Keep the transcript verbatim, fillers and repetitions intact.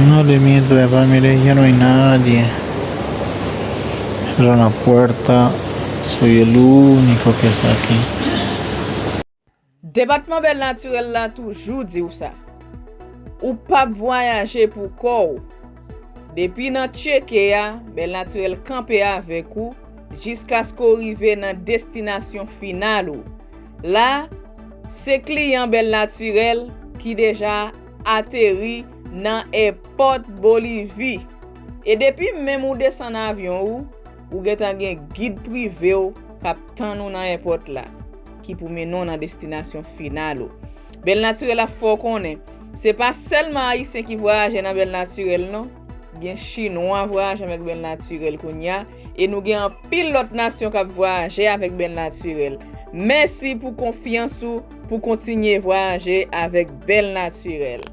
No le mientras va me dejaron nadie. Cerró la puerta. Soy el único que está aquí. Depatman Bèl Natirèl la toujou di w sa. Ou p ap vwayaje pou kò w. Depi nan tcheke a, Bèl Natirèl kanpe avèk ou jiskaske w rive nan destinasyon final ou. La, se kliyan Bèl Natirèl ki deja ateri nan èpòt Bolivi. E depi menm ou desann avyon ou, ou gentan gen gid prive w k ap tann ou nan èpòt la, ki pou mennen w nan destinasyon final ou. Bèl Natirèl ap fè w konnen, se pa sèlman Ayisyen ki vwayaje nan Bèl Natirèl non. Gen Chinwa vwayaje avèk Bèl Natirèl kounye a, e nou gen anpil lòt nasyon k ap vwayaje avèk Bèl Natirèl. Mèsi pou konfyans ou pou kontinye vwayaje avèk Bèl Natirèl.